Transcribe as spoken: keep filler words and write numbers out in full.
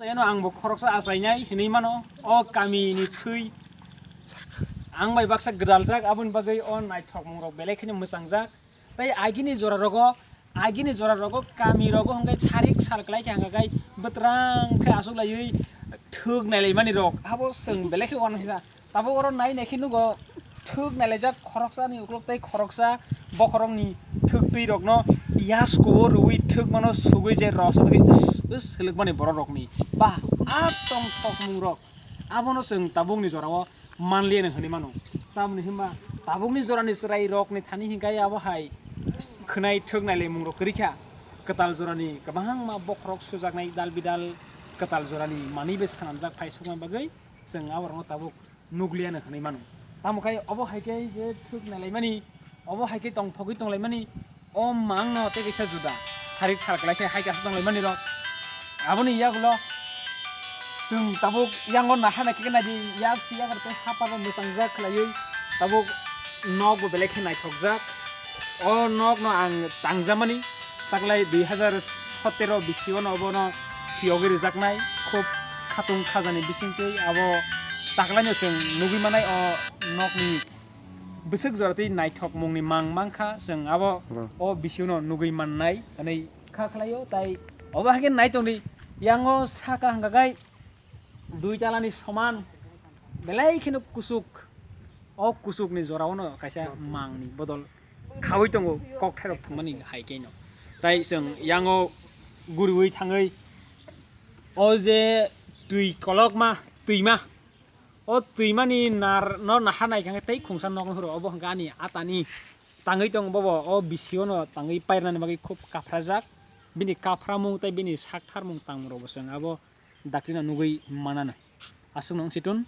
Eno ang bo khoroksa achainai hinwi mano, o kami ni thwi ang bai baksa gwdaljak, aboni bagwi o naithok mung rok belai kheno mwchangjak. Tei agini jora rogo, agini jora rogo kami rogo hwnkhe sarik sal kwlai khe hwnkhe bwtrang khe aswk laiwi thwk nailai mani rok, abo chwng belai khe uansa. Tabuk oro nai nai khe nugo, thwk nailaijak khoroksani uklok tei khoroksa bokhorokni thwk twi rokno yaskubo rwui thwk mano sugui je rok sajagwi is is swlwkmani borok rokni ba a tongthokmung rok abono chwng tabukni jorao manliya hinwi mano. Tamoni hinba tabukni jorani chwrai rokni thani hinkhai abo hai khwnai thwk nailaimung rok kwrwi kha. Kwtal jorani kwbangma bokhorok sujaknai dal bidal kwtal jorani manwi bai swnamjak phai sukma bagwi chwng aborokno tabuk nukliya hinwi mano. Tamo khe obo hai khe je thwk nailaimani, obo hai khe tongthogwi tonglaimani, o mangno tei kaisa juda sarik sal kwlai khe hai khe aswk tonglaimani rok. Aboni yagulo chwng tabuk yango naha naikhe naidi, yak si yak tei haparo mwchangjak khwlaiwi tabuk nokbo belai khe naithokjak. O nokno ang tangjamani taklai dui hazar sotero bisingo no obono phiyogwi rwjaknai, khub khatung khajani bisingtwi abo taklaino chwng nugwi manai o nokni bwswk joratwi naithokmungni mang mankha chwng abo Hmm. o bisingo no nugwi mannai hwnwi kha khlaio. Tai obo hai khe nai tongdi, yango saka hwnkha khe dui talani soman belai kheno kuchuk. O kuchukni jorao no kaisa mangni bodol khaui tongo, kokthairok thwngmani hai khe no. Tai chwng yango guriui thangwi o je twi kolokma twima, o twimani nar no naha nai khe tei khungsa nok horo, obo hwnkha ani atani tangwi tongo bobo, o bisio no tangwi pairwnani bagwi khub kaphrajak. Bini kaphramung tei bini saktharmung tangmung rokbo chwng abo daktino nugwi manano. Aswkno wng si tun.